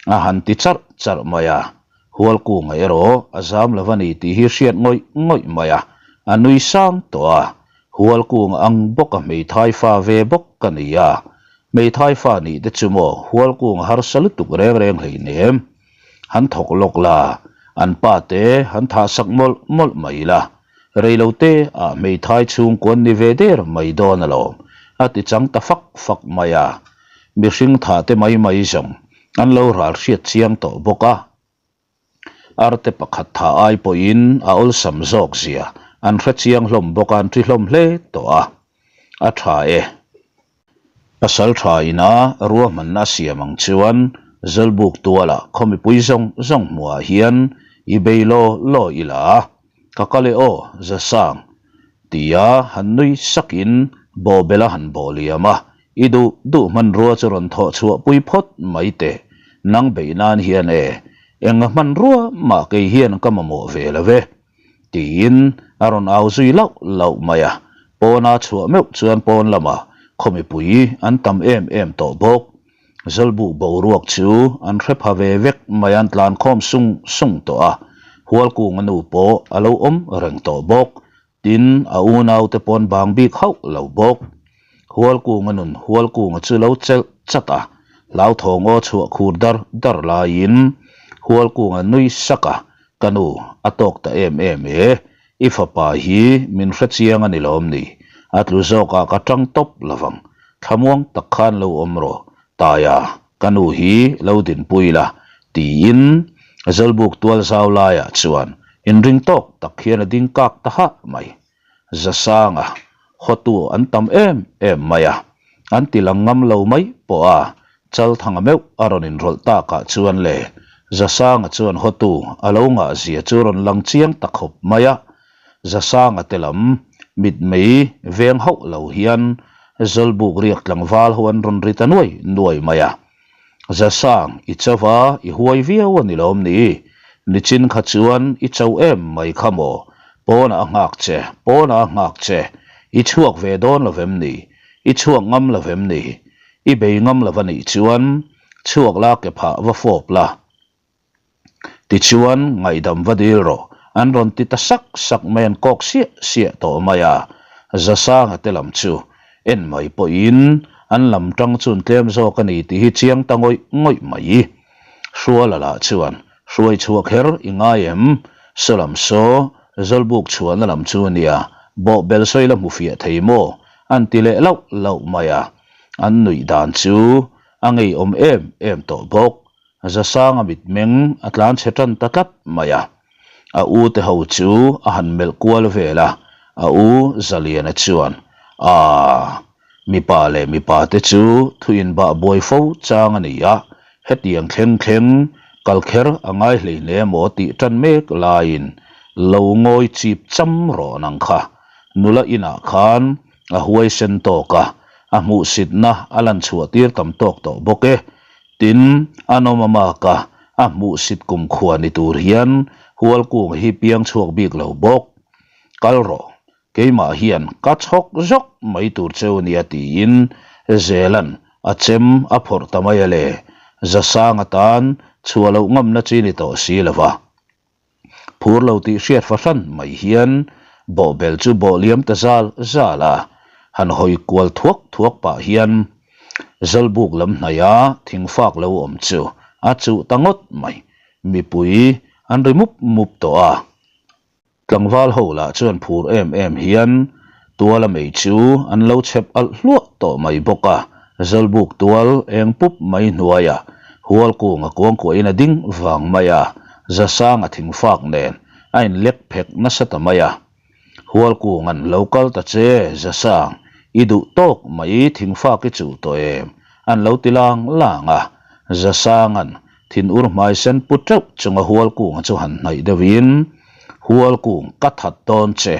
A han ti charh charh mai a, Hualkunga erawh a zam lo a ni tih hi hriat ngawih ngawih mai a, a nui sang tawh a. Hualkunga ang bawka hmeithai fa ve bawk ka ni a, hmeithai fa nih te chu maw Hualkunga harsa lutuk reng reng hleinem. Han thawk lawk la, an pa te han thah sak mawlh mawlh mai la, reilo te ah hmeithai chhungkuan ni ve der mai dawn alawm, a ti chang ta fak fak mai a. Mihring thah te mai mai zawng an lo ral hriat chiang tawh bawk a. Arte pakhat thah ai pawhin a awlsam zawk zia an hre chiang hlawm bawk a, an ṭi hlawm hle tawh a. A ṭha e. Pasal tha ina ruahmanna a siam ang chuan Zawlbuk tualah khaw mipui zawng zawng hmuhah hian i bei law law ila a, ka kal e aw, Zasang, tia han nui sakin bawhbel a han bawh liam a, i duh duh hmanrua chu rawn thawh chhuah pui phawt mai teh, nang beih nan hian e, enga hmanrua mah kei hian ka mamawh ve lo ve. Tiin a rawn au zui lauh lauh mai a, pawna chhuah meuh chuan pawn lamah khaw mipui an tam em em tawh bawk. Zawlbuk boruak chu an hre pha ve vek mai an tlan khawm sung sung tawh a, Hualkunga nu pawh a lo awm reng tawh bawk. Tin, a unaute pawn bang bik hauh lo bawk. Hualkunga nun Hualkunga chu lo chelh chat a, hlauthawng aw chhuah khur dar dar laiin Hualkunga nui sak a, Ka nu, a tawk ta em em e, i fapa hi min hre chiang a ni lawm ni? A tlu zawkah ka tang tawp lovang, thlamuang tak khan lo awm rawh, Taia, ka nu hi lo dinpui la, tiin Zawlbuk tual zau laiah chuan inring tawk tak hian a ding kak ta hah mai. Zasanga, hawtu an tam em em mai a, an ti lang ngam lo mai pawh a, Chalthanga meuh a rawn inrawlh takah chuan le, Zasanga chuan hawtu a lo ngah zia chu rawn lang chiang ta khawp mai a, Zasanga te lam mitmei veng hauh lo hian Zawlbuk riak tlangval ho an rawn ri ta nuai nuai mai a. Zasang, i cho va, i huai viau a ni lawm ni? Nichin kha chuan i cho em mai kha maw? Pawnah a nghak che, pawnah a nghak che, i chhuak ve dawn lo vem ni? I chhuak ngam lo vem ni? I bei ngam lo va nih chuan chhuak la ke phah va fawp la. Tichuan, ngaihdam va dil rawh, an rawn ti ta sak sak mai an kawk siah siah tawh mai a. Zasanga te lam chu en mai pawhin an lam tang chun tlem zawk a ni tih hi chiang ta ngawih ngawih mai. Hruala lah chuan, Hruai chhuah kher i ngai em? Saw lam saw, Zawlbuk chhuahna lam chu a nia, bawhbel sawi la hmu fiah thei maw? an ti leh lauh lauh mai a. An nuih dan chu a ngeiawm em em tawh bawk. Zasanga mitmeng a tlan chhe tan ta tlat mai a. A u te ho chu a han melh kual vel a, a u Zaliana chuan, Aaa, mipa leh mipa te chu thu inbah buai fo chang a ni a, hetiang thleng thleng kal kher a ngai hleihne maw tih tan mek laiin lo ngawi chip cham rawh nang kha. Nula inah khan a huaisen tawk a, a hmuhsitna a lan chhuah tir tam tawk tawh bawk e. Tin, a nawm a mak a, a hmuhsit kumkhua ni tur hian Hualkunga hi piang chhuak bik lo bawk. Kal rawh, keimah hian ka chhawk zawk mai tur cheu nia tiin Zela'n a chem a phawrh ta mai a le, Zasanga tan chhuah loh ngamna chi ni tawh si lo va. Phur lo tih hriat fahran mai hian bawhbel chu bawh liam ta zal zal a, han hawi kual thuak thuak pah hian Zawlbuk lam hnaia thingfak lo awm chu a chuh ta ngawt mai. Mipui an ri mup mup tawh a. Tlangval ho lah chuan phur em em hian tuala mei chu an lo chhep alh hluah tawh mai bawk a, Zawlbuk tual eng pup mai hnuaiah Hualkung a kuangkuahin a ding vang mai a, Zasanga thingfak nen a inlek phek nasa ta mai a. Hualkung an lo kal ta che, Zasang, i duh tawk mai thingfak i chuh tawh em? an lo ti lang lang a, Zasanga'n Thin ur hmai sen pu teuh chunga Hualkunga chu han hnaih deuhin, Hualkung, ka that dawn che,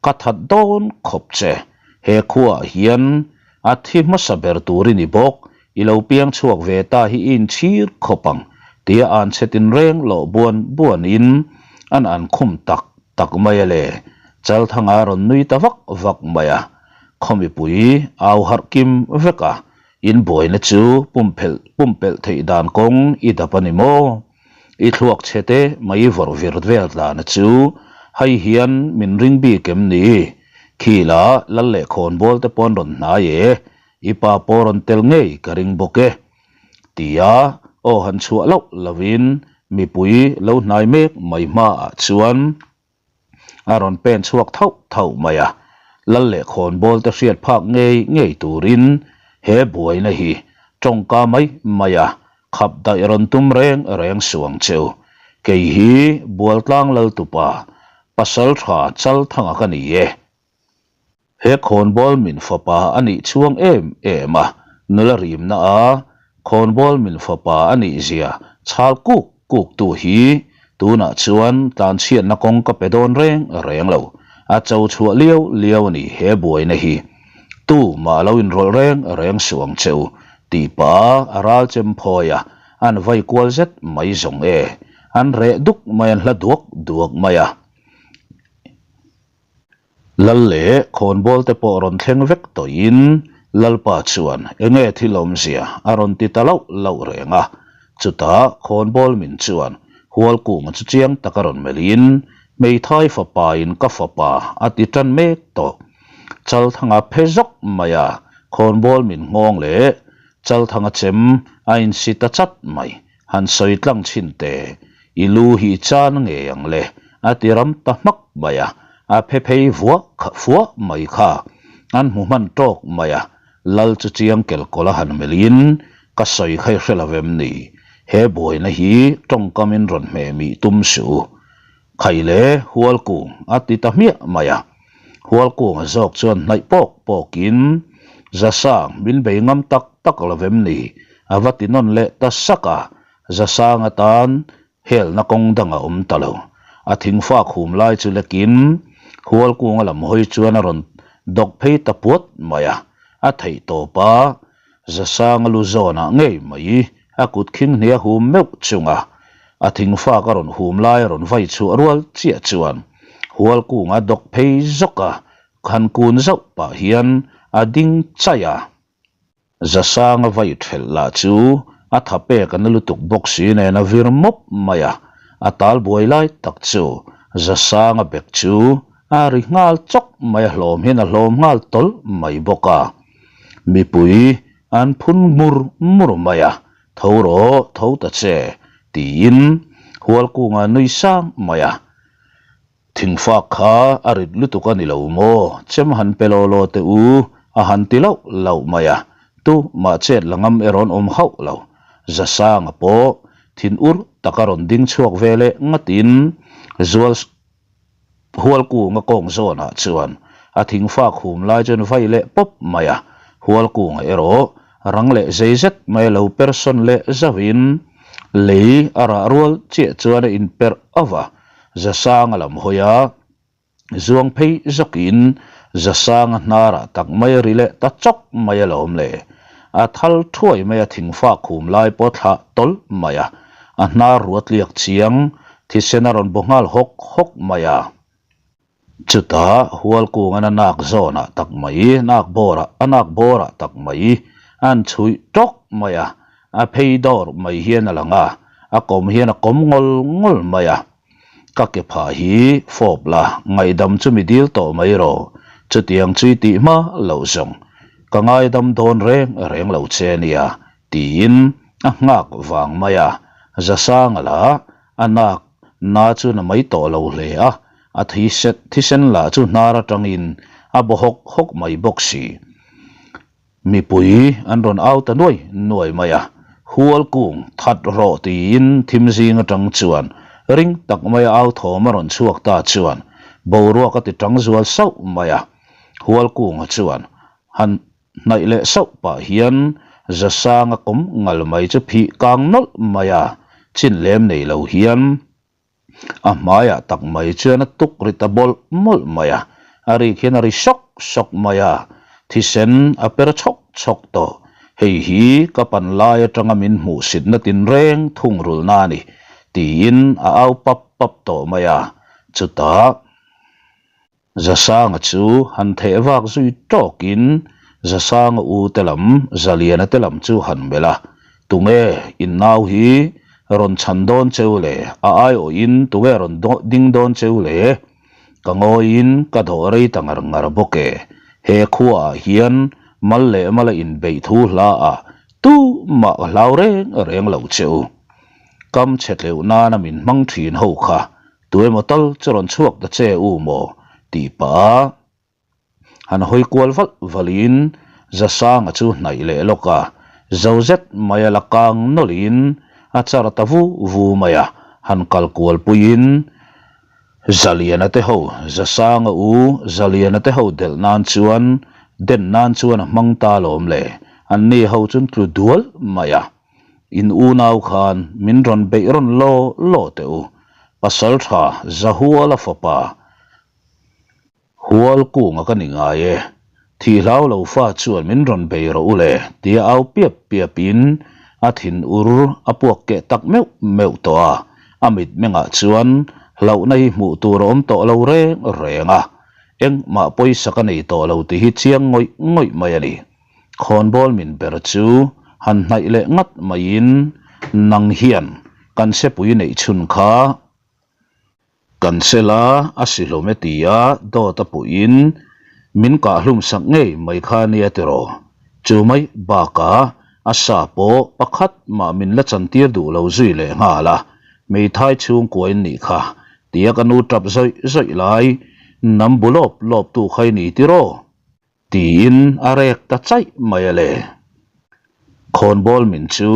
ka that dawn khawp che. He khuaah hian a thi hmasa ber tur i ni bawk, i lo piang chhuak ve ta hi i inchhir khawp ang, tia an chhe tinreng lawh buan buanin an an khum tak tak mai a le. Chalthanga a rawn nui ta vak vak mai a, khaw mipui au harh kim vek a, In buaina chu pumphelh pumpelh theih dan kawng i dap a ni maw? I thluak chhe te mai vawrh vir vel tlana chu hei hian min ring bik em ni? Khila lal leh khawnbawl te pawn rawn hnai e, i pa pawh rawn tel ngei ka ring bawk e. Tia aw han chhuah loh lovin mipui lo hnai mek mai hmaah chuan A rawn pen chhuak thauh thauh mai a, Lal leh khawnbawl te hriat phak ngei ngei turin he buaina hi tawngka mai mai a khap daih rawn tum reng reng suang cheu. Kei hi Bualtlang Laltupa pasal tha Chalthanga ka ni e. He khawnbawl min fapa a nih chhuang em em a, nula rimna a khawnbawl min fapa a nih zia chhal kuk kuk tu hi tunah chuan tlanchhiatna kawng ka pe dawn reng reng lo, a cho chhuah liau liau a ni he buaina hi. Tu mah lo inrawlh reng reng suh ang che u, tih pah a ral chem phawi a, an vai kual zet mai zawng e, an reh duk mai an hla duak duak mai a. Lal leh khawnbawl te pawh rawn thleng vek tawhin Lalpa chuan enge thil awmzia a rawn ti ta lauh lauh reng a. Chutah khawnbawl min chuan Hualkunga chu chiang taka rawn melhin Hmeithai fapain ka fapa a ti tan mek tawh. Chalthanga phe zawk mai a, khawnbawl min nghawng leh Chalthanga chem a insi ta chat mai. Han sawi tlang chhin te, i lu hi i chan ngei ang le, a ti ram ta hmak mai a, a phe phei vuah fuah mai kha. An hmu hman tawk mai a, Lal chu chiang kelkawlh a han melhin, ka sawi kha i hre lo vem ni? He buaina hi tawngkamin rawn hmeh mih tum suh u. Khai le, Hualkung, a ti ta hmiah mai a. Hualkunga zawk chuan hnaih pawk pawkin, Zasang, min bei ngam tak tak lo vem ni? A va ti nawn leh ta sak a, Zasang atan helna kawng dang a awm ta lo. A thingfak hum lai chu lekin Hualkunga lam hawi chuan a rawn dawk phei ta puat mai a, a theih tawp a, Zasanga lu zawnah ngei mai a kut khing hnia hum meuh chunga a thingfak a rawn hum lai a rawn vai chhuah rual chiah chuan Hualkunga dawk phei zawk a, khan kun zauh pah hian a ding chaih a. Zasanga vai thelh lah chu a tha pek a na lutuk bawk si nen a vir mawp mai a, a tal buai lai tak chu Zasanga bek chu a ri nghal chawk mai a hlawm hian a hlawm nghal tawlh mai bawk a. Mipui an phun mur mur mai a, Tho rawh, tho ta che, tiin Hualkunga nui sang mai a. Thingfak kha a rit lutuk a ni lo maw? Chem han pe law law teh u, a han ti lauh lauh mai a. Tu mah chet la ngam erawh an awm hauh lo. Zasanga pawh thin ur taka rawn ding chhuak ve leh ngatin Zual Hualkunga kawng zawnah chuan a thingfak hum lai chuan vai leh pawp mai a. Hualkunga erawh rang leh zei zet mai a lo persawn leh zauhin lei a rah rual chiah chuan a inperh ava. Zasanga lam hawi a, zuang phei zawkin Zasanga hnarah tak mai a ri leh ta chawk mai alawm le. A thal thuai mai a thingfa khum lai pawh thlah tawlh mai a, a hnar ruat liak chiang thisen a rawn baw nghal hawk hawk mai a. Chutah Hualkungan a nak zawnah tak mai, nak bawrah a nak bawrah tak mai an chhuih tawk mai a, a phei dawr mai hian a lang a, a kawm hian a kawm ngawl ngawl mai a. Ka ke phah hi fawp la, ngaihdam chu mi dil tawh mai rawh, chutiang chu i tih hma loh zawng ka ngaidam dawn reng reng lo che nia, tiin a nghak vang mai a, Zasanga lah. A nak na chu na mai tawh lo hle a, a thisen lah chu hnar atangin a baw hawk hawk mai bawk si. Mipui an rawn au ta nuai nuai mai a, hual kung that rawh tiin thim zing atang chuan ring tak maia au thawm a rawn chhuak ta chuan boruak a ti tang zual sauh mai a. Hual kunga chuan han hnaih leh sauh pah hian Zasanga kawm ngal mai chu phih kang nawlh mai a, chin lem nei lo hian A hmaiah tak mai chuan a tuk ri ta bawlh mawlh mai a, a rik hian a ri sawk sawk mai a, thisen a per chhawk chhawk tawh. Hei hi ka pan lai atanga min hmuhsitna tinreng thungrulhna a ni, tiin a au pap pap tawh mai a, chutah. Zasanga chu han theh vak zui tawkin Zasanga u te lam, Zaliana te lam chu han melh a, Tunge in nau hi rawn chhan dawn cheu le? A aiawhin tunge rawn ding dawn cheu le? Ka ngawiin ka dawh rei ta ngar ngar bawk e. He khuaah hian mal leh mala inbeih thu hla ah tumah ka hlau reng reng lo cheu. Kam chhe tleuh nana min hmang thin ho kha Tuemaw tal chu rawn chhuak ta che u maw? tih pah a, han hawi kual valh valhin Zasanga chu hnaih leh lawk a, zo zet mai a la kang nawlhin a char ta vu vu mai a, han kal kual puiin Zaliana te ho, Zasanga u Zaliana te ho delh nan chuan den nan chuan a hmang ta lawm le, anni ho chuan tlu dual mai a. In unau khan min rawn beih rawn law law teh u, pasal tha Zahuala fapa Hual kunga ka ni ngai e, thih hlau lo fa chuan min rawn bei rawh u le tia au piap piap in a thin ur a puak keh tak meuh meuh tawh a, a mitmengah chuan hlauhna hi hmuh tur a awm tawh lo reng reng a, engmah pawisa ka nei tawh lo tih hi chiang ngawih ngawih mai a ni. Khawnbawl min ber chu han hnaih leh ngat maiin nang hian kan sepui neih chhun kha kan sela a si hlawm e tia dawt a puhin min kah hlum sak ngei mai kha nia tiraw? Chu mai bakah a sa pawh pakhat mah min la chantir duh lo zui leh nghal a, hmeithai chhungkua in nih kha tia ka nu tap zawih zawih lai nam bu lawp lawp tu kha i ni tiraw? Tiin a rek ta chaih mai a le. Khawnbawl min chu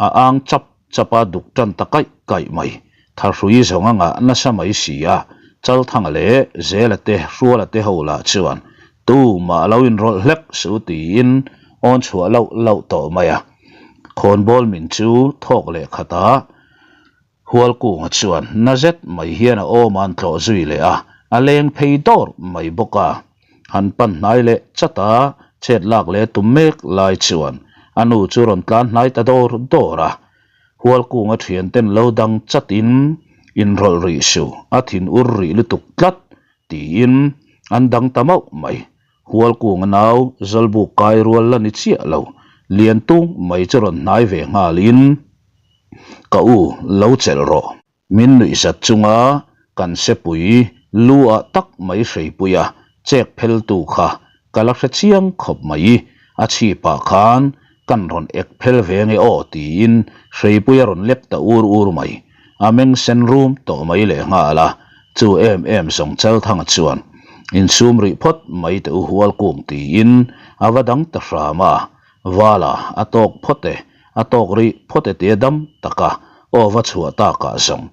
a ang chap chap a duk tan ta kaih kaih mai. Thahrui zawng a ngah nasa mai si a, Chalthanga leh Zela te Hruala te ho lah chuan tumah a lo inrawlh hlek su tiin awn chhuah loh loh tawh mai a. Khawnbawl min chu thawk leh khatah Hualkunga chuan na zet mai hian a awm a an tlawh zui leh a, a leng phei dawr mai bawk a. Han pan hnai leh chat a, chet lak leh tum mek lai chuan a nu chu rawn tlan hnai ta dawr dawr a. Hualkunga thian ten lo dang chatin inrawlh rih suh, a thin ur rih lutuk tlat tiin an dang ta mauh mai. Hualkunga nau Zawlbuk kai rual la ni chiah lo, Liantung mai chu rawn hnai ve nghalin, Ka u, lo chelh rawh. Min nuih zat chunga kan sepui lu ah tak mai hreipui a chek phel tu kha ka la hre chiang khawp mai, a chhipah khan kan rawn ek phel ve nge aw tiin hreipui a rawn lek ta ur ur mai. A meng sen rum tawh mai leh nghal a, chu em em zawng Chalthanga chuan insum rih phawt mai teh u Hualkung tiin a va dang ta hram a, Vala a tawk phawt e, a tawk rih phawt e tia dam taka aw va chhuah takah zawng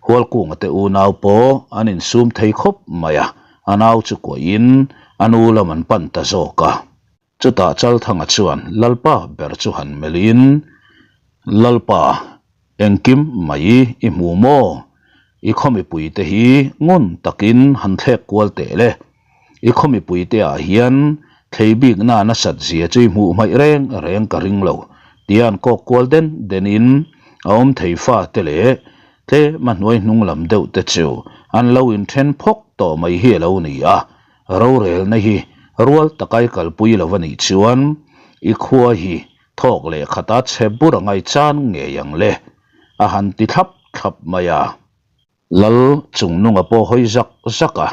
Hualkunga te unau pawh an insum thei khawp mai a, a nau chu kuahin a nu lam an pan ta zawk a. Chutah Chalthanga chuan Lalpa ber chu han melhin, Lalpa, engkim mai i hmu maw? I khaw mipuite hi ngun takin han thlek kual teh le. I khaw mipuite ah hian thlei bikna nasat zia chu i hmuh hmaih reng reng ka ring lo, tia an kawk kual den denin a awm thei fate leh tlema hnuai hnung lam deuh te chu an lo inthen phawk tawh mai hi a lo ni a. Rorelna hi rual taka i kalpui lo a nih chuan i khua hi thawk leh khata chhe bur a ngaihchan ngei ang le, a han ti thlap thlap mai a. Lal chungnunga pawh hawi zak zak a,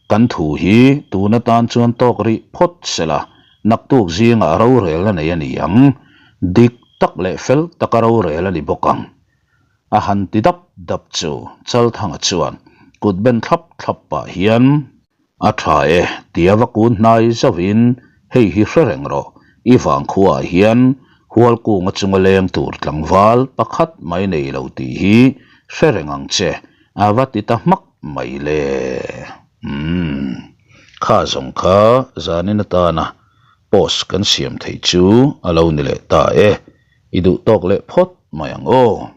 kan thu hi tun atan chuan tawk rih phawt sela, naktuk zingah rorel a nei a ni ang, dik tak leh fel taka rorel a ni bawk ang. A han ti dap dap chu Chalthanga chuan kut ben thlap thlap pah hian, A tha e, tia va kun hnai zauhin, Hei hi hre reng rawh, i vangkhuaah hian Hualkunga chunga leng tur tlangval pakhat mai nei lo tih hi hre reng ang che, a va ti ta hmak mai le. Umm, kha zawng kha zanin atana post kan siam theih chu a lo ni leh ta e, i duh tawk leh phawt mai ang aw.